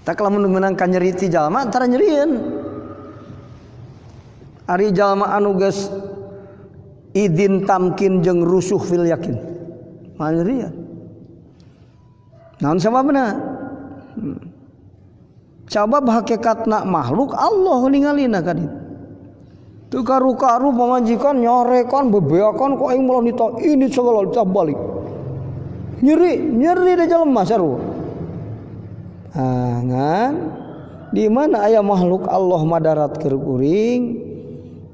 Tak lamun meunang ka nyeri ti jalma tara nyerieun. Ari jalma anu geus idin tamkin jeung rusuh fil yakin. Moal nyerieun. Naon sababna? Sabab hakikatna makhluk Allah ningalina ka ditu. Teu karu-karu pamajikan nyarekan bebeakan ku aing moal nita ini segala balik. Nyeri, nyeri di jelema sarua. Ah, ngan di mana aya makhluk Allah madarat keur kuring,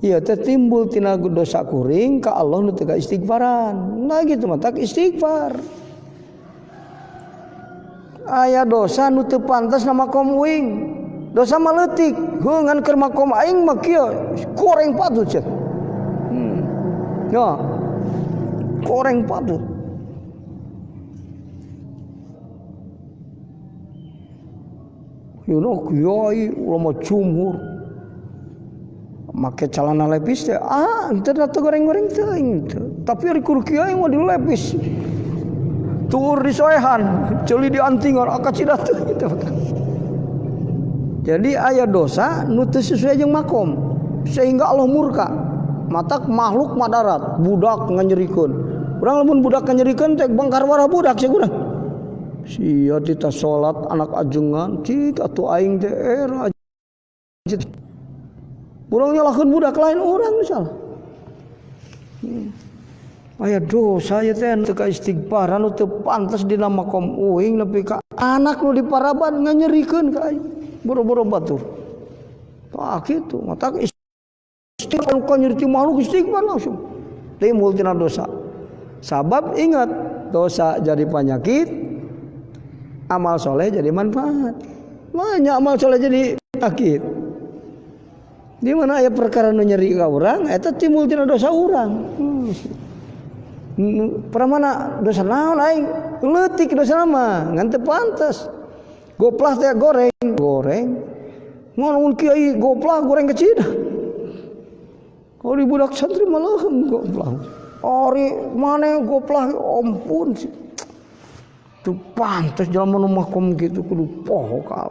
ieu teh timbul tina dosa kuring ka Allah nu teu istighfaran. Nah gitu mah tak istighfar. Aya dosa nu teu pantas na makom uing. Dosa mah leutik, heuh ngan keur makom aing mah kieu goreng patut cenah. Ya. Goreng patut. Yeuh kiai ulama jumhur make celana lepis teh ah henteu da goreng-goreng teuing teu. Tapi ari kur kiai mah dilepis. Tuur disoehan, ceuli diantingan akacida teu gitu. Jadi aya dosa nu teu sesuai jeung makom sehingga Allah murka. Matak makhluk madarat, budak nganyerikeun. Urang lamun budak nganyerikeun teh bangkar warah budak sia urang. Sia tita salat anak ajengan, cik atuh aing teh era. Urang nyalahkeun budak lain urang salah. Aya dosa ieu teh teu ka istighfar anu teu pantas dina makom uing nepi ka anak nu diparaban nganyerikeun ka aing. Boro-boro batur. Tah kitu, matak istighfar ka nyeri ti makhluk istighfar langsung. Timbul tina dosa. Sabab ingat, dosa jadi penyakit, amal soleh jadi manfaat. Banyak amal soleh jadi penyakit. Di mana aya perkara nu nyeri ka urang, eta timbul tina dosa urang. Pramana dosa naon aing? Leutik dosa mah, ngan teu pantes. Goplah teh goreng, goreng. Ngan kiai goplah goreng kecil. Ari budak santri mah leuheung goplah. Ari maneh goplah ampun. Teu pantes jelema nu makom kitu kudu poho ka.